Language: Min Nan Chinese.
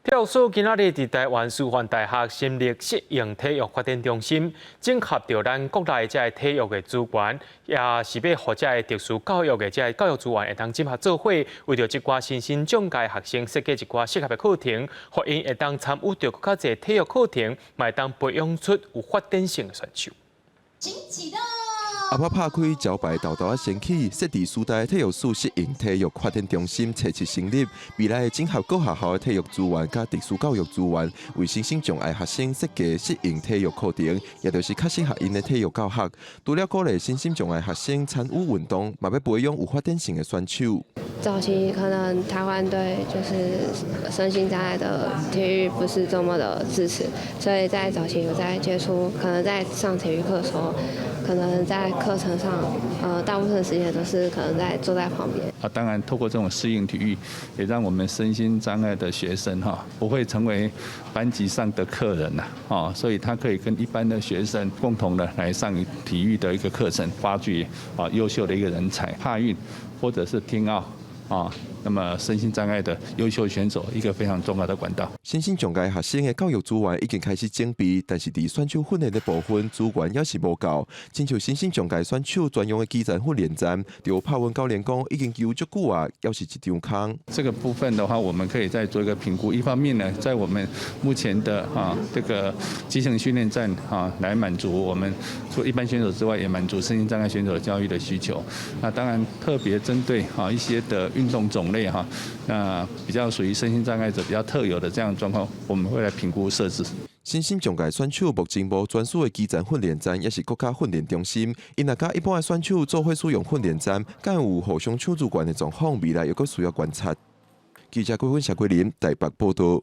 體育署今仔日佇臺灣師範大學成立適應體育發展中心，整合著咱國內這个體育的資源，也是欲予這个特殊教育的這个教育資源會當整合做伙，為著這寡身心障礙學生設計一寡適合的課程，予𪜶會當參與著閣較濟體育課程，嘛會當培養出有發展性的選手。阿伯拍開招牌，豆豆仔升起，設佇師大體育署適應體育發展中心初期成立，未來會整合各學校的體育資源佮特殊教育資源，為身心障礙學生設計適應體育課程，也就是較適合𪜶的體育教學。除了鼓勵身心障礙學生參與運動，嘛欲培養有發展性的選手。早期可能台灣對就是身心障礙的體育不是這麼的支持，所以在早期有在接觸，可能在上體育課的時候，可能在課程上，大部分時間都是可能在坐在旁邊。啊，當然透過這種適應體育，也讓我們身心障礙的學生哈，不會成為班級上的客人吶，哦，所以他可以跟一般的學生共同的來上體育的一個課程，發掘啊優秀的一個人才，帕運或者是聽奧啊，那麼身心障礙的優秀選手一個非常重要的管道。身心障礙學生的教育資源已經開始準備，但是佇選手訓練的部分資源猶是無夠。親像身心障礙選手專用的基層訓練站，劉柏文教練講已經求足久啊，猶是一場空。這個部分的話，我們可以再做一個評估。一方面呢，在我們目前的啊這個基層訓練站啊，來滿足我們除一般選手之外，也滿足身心障礙選手的教育的需求。那當然特別針對啊一些的運動種類哈，那比較屬於身心障礙者比較特有的這樣狀況，我們會來評估設置。身心障礙選手目前無專屬的基層訓練站，抑是國家訓練中心。𪜶若佮一般的選手做伙使用訓練站，敢有互相搶資源的狀況，未來猶閣需要觀察。記者郭芬、謝桂林台北報道。